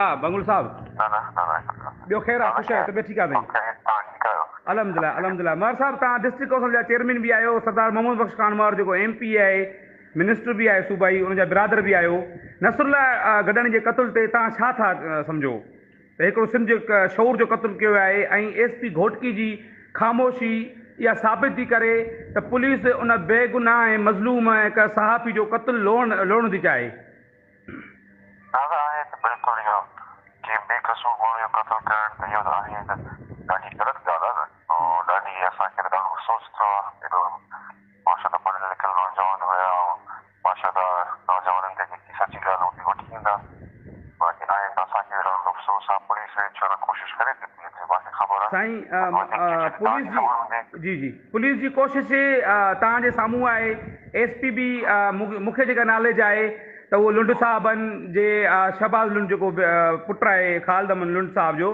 ها بنگل صاحب. ٻيو خير آ خوش آهيو طبيعت ٺيڪ آ سائين. الحمدلله الحمدلله مهر صاحب توهان ڊسٽرڪٽ ڪائونسل جا چيئرمين به آهيو سردار محمد بخش خان مهر جيڪو ايم پي اي آهي منسٽر به آهي صوبائي ان جا برادر به آهيو نصر الله گڏاڻي جي قتل تي توهان ڇا ٿا سمجهو ته هڪڙو سنڌ جي شعور جو قتل ڪيو ويو آهي ۽ ايس پي گهوٽڪي جي خاموشي اها ثابت ٿي ڪري ته پوليس ان بيگناهه ۽ مظلوم هڪ صحافي جو قتل لوڙڻ ٿي چاهي. دادا آهي ته بلڪل اهو ڪنهن بي قصور ماڻهو جو قتل ڪرڻ ته اهو ته آهي ته ڏاڍي غلط ڳالهه آهي نه ۽ ڏاڍي اسان کي ته ڏاڍو افسوس ٿيو آهي ايڏو ماشاء الله پڙهيل لکيل نوجوان هيا ۽ ماشاء الله نوجوانن کي جيڪي سچي ڳالهه هوندي وٺي ايندا باقي آهن ته اسان کي به ڏاڍو افسوس آهي پوليس به انشاء الله ڪوشش ڪري ٿي پئي جيتري مان کي خبر آهي سائين وڌيڪ جيڪي پوليس توهان کي جي خبر هوندي. جي جي پوليس جي ڪوشش توهان جي سامهون آهي ايس پي به مون کي جيڪا ناليج آهي ته اهو لنڊ صاحبن جي شهباز لنڊ جيڪو پٽ آهي خالد احمد لنڊ صاحب جو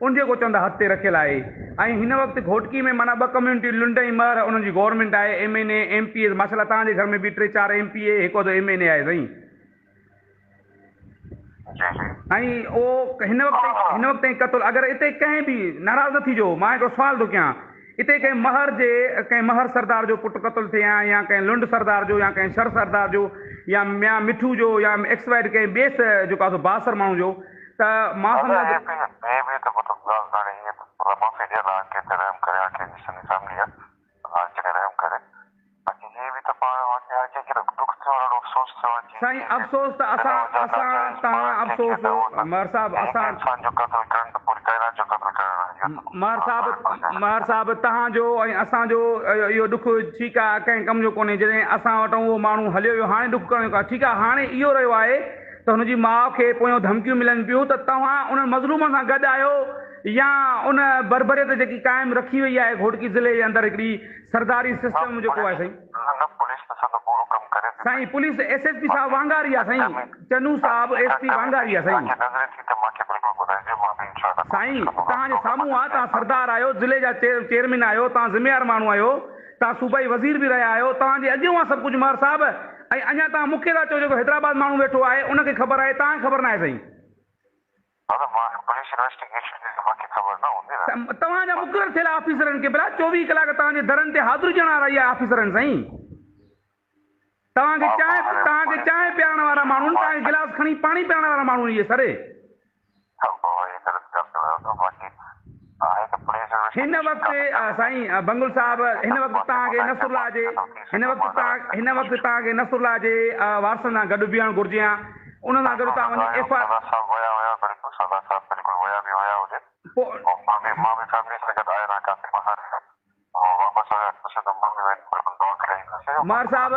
ان جي ڪو چوندا هٿ تي رکيل آهي ۽ هن وقت گهوٽڪي ۾ معنيٰ ٻه ڪميونٽيون لنڊ ۽ مهر انهن جي گورنمينٽ آهي M N A M P As ماشاء الله توهان جي گهر ۾ به ٽي چار ايم پي اي هڪ اڌ ايم اين اي آهي سائين. ۽ اهو هن وقت تائين هن وقت تائين قتل اگر اتي ڪنهن به ناراض نه ٿيجو مان هڪڙو سوال ٿو ڪيان اتي ڪنهن مهر جي ڪنهن مهر سردار جو پٽ قتل ٿئي ها يا ڪنهن لنڊ سردار جو يا ڪنهن شر سردار جو يا ميان مٺو جو يا ايڪس وائي ڪنهن ٻئي جيڪو آهي سو بااثر ماڻهو جو ته مان دادا سمجهان هي ٿو به هي به ته مطلب ڳالهه ڪانهي هيئن ته الله معافي ڏي الله ڪنهن تي رحم ڪري هر ڪنهن جي سندي فيملي آهي الله هر ڪنهن تي رحم ڪري. باقي هي به ته پاڻ واقعي هر ڪنهن کي ته ڏک ٿيو آهي ڏاڍو افسوس ٿيو آهي جي سائين ڪنهن کي افسوس ته بنا اسان وجه اسان ناجائز توهان پاڻ ڪنهن کي افسوس ته اهو ته مهر صاحب هڪ اسان انسان جو قتل ڪرڻ ته پوري ڪائنات جو قتل ڪرڻ آهي اهو ته مهر صاحب ظاهر ڳالهه آهي. مهر صاحب توهان جو ۽ اسان جو اهو ڏک ٺيڪ آهي ڪنهن ڪم جو ڪونهي جڏهن اسان وٽان اهو ماڻهو هليو ويو هاڻي ڏک ڪرڻ جو ڪا ٺيڪ آهي هاڻي اهو رهيو آهي ته هن جي ماء کي پويان ڌمڪيون ملن پيون ته توهان انهن مظلومن سان گڏ آهيو يا ان بربريت جيڪي قائم رکي وئي آهي گهوٽڪي ضلعي جي اندر هڪڙي سرداري نه سسٽم جيڪو آهي پوليس سائين. نه نه پوليس ته سندو پورو ڪم ڪري ٿي پئي. سائين پوليس ايس ايس پي صاحب باقي وانگاري آ سائين ڪمي چنو صاحب جيڪا ايس پي ڪمي وانگاري پيشي آ سائين. توهان کي نظر ٿي ته مان کي بلڪل ٻڌائجو مان به انشاء الله ڪوشش سائين ڪندم توهان جي رابطو سامهون آ ڪندم توهان سردار آهيو ضلعي جا چيئرمين آهيو توهان ذميوار ماڻهو آهيو توهان صوبائي وزير به رهيا آهيو توهان جي اڳيون آ سڀ ڪجهه مهر صاحب ۽ اڃا توهان مون کي ٿا چئو جيڪو حيدرآباد ماڻهو ويٺو آهي ان کي خبر آهي توهان کي خبر ناهي سائين. دادا مان پوليس انويسٽيگيشن جي ته مانکي خبر نه هوندي نه. توهان جا مقرر ٿيل آفيسرن کي ڀلا 24 ڪلاڪ توهان جي درن تي حاضري ڏيڻ وارا اهي آفيسر آهن سائين. توهان کي چانهه توهان کي چانهه پيارڻ وارا ماڻهو آهن توهان کي گلاس کڻي پاڻي پيارڻ وارا ماڻهو آهن اهي سر. هن وقت سائين بنگل صاحب هن وقت توهان کي نصرالله جي هن وقت توهان هن وقت توهان کي نصرالله جي وارثن سان گڏ بيهڻ گهرجي ها. ان سان گڏ تان وڃي ايف I. سردار صاحب ويا هيا بلڪل سردار صاحب بلڪل ويا به هيا هوڏي پوء. ۽ مان به مان به فيملي سان گڏ آيل آهيان ڪافي ٻاهر ۽ واپس ويا ٿيس ته مان به وڃي بلڪل دعا ڪري ايندس مهر صاحب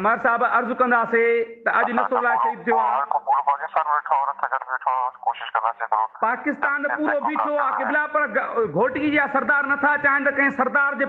مهر صاحب عرض ڪنداسي ته اڄ اسان نصر الله پورو شهيد ٿيو آ. هر ڪو پورو پاڪستان ويٺو آ انهن سان گڏ بيٺو آ ڪوشش ڪنداسين ٿورو پاڪستان ته پورو بيٺو آ قبلا پر گهوٽڪي جا سردار نٿا چاهين ته ڪنهن سردار جي.